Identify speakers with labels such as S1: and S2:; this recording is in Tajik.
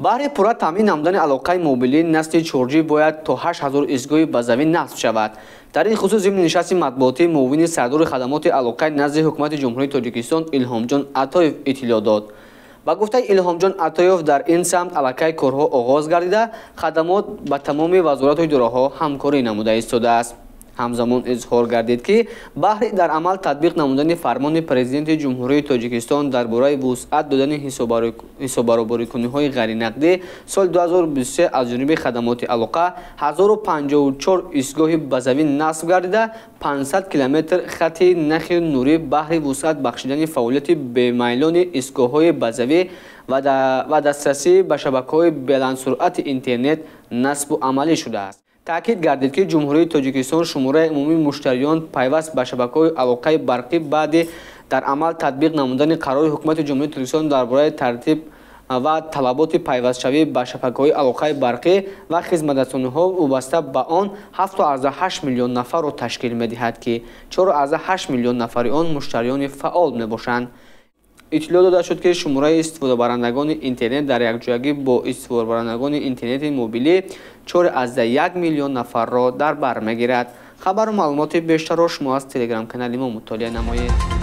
S1: Баҳри пурра таъмин намудани алоқаи мобилии насли 4G бояд то 8000 истгоҳи базавӣ насб шавад. Дар ин хусус зимни нишасти матбуотӣ муовини сардори хадамоти алоқаи назди ҳукумати Ҷумҳурии Тоҷикистон Илҳомҷон Атоев иттилоъ дод. Ба гуфтаи Илҳомҷон Атоев, дар ин самт аллакай корҳо оғоз гардида, хадамот ба тамоми вазорату идораҳо ҳамкорӣ намуда истодааст. Ҳамзамон изҳор гардид, ки баҳри дар амал татбиқ намудани фармони Президенти Ҷумҳурии Тоҷикистон дар бораи вусъат додани ҳисоббаробарикуниҳои ғайринақдӣ соли 2023 аз ҷониби хадамоти алоқа 1054 истгоҳи базавӣ насб гардида, 500 километр хати нахи нурӣ баҳри вусъат бахшидани фаъолияти бемайлони истгоҳҳои базавӣ ва дастрасӣ ба шабакаҳои баландсуръати интернет насбу амалӣ шудааст. Таъкид гардид, ки Ҷумҳурии Тоҷикистон шумораи умумии муштариён пайваст ба шабакаҳои алоқаи барқӣ баъди дар амал татбиқ намудани қарори Ҳукумати Ҷумҳурии Тоҷикистон дар бораи тартиб ва талаботи пайвастшавӣ ба шабакаҳои алоқаи барқӣ ва хизматрасониҳо вобаста ба он 7,8 миллион нафарро ташкил медиҳад, ки 4,8 миллион нафари он муштариёни фаъол мебошанд. Иттилоъ дода шуд, ки шумораи истифодабарандагони интернет дар якҷоягӣ бо истифодабарандагони интернети мобилӣ 4,1 миллион нафарро дар бар мегирад. Хабару маълумоти бештарро шумо аз телеграм-канали мо мутолиа намоед.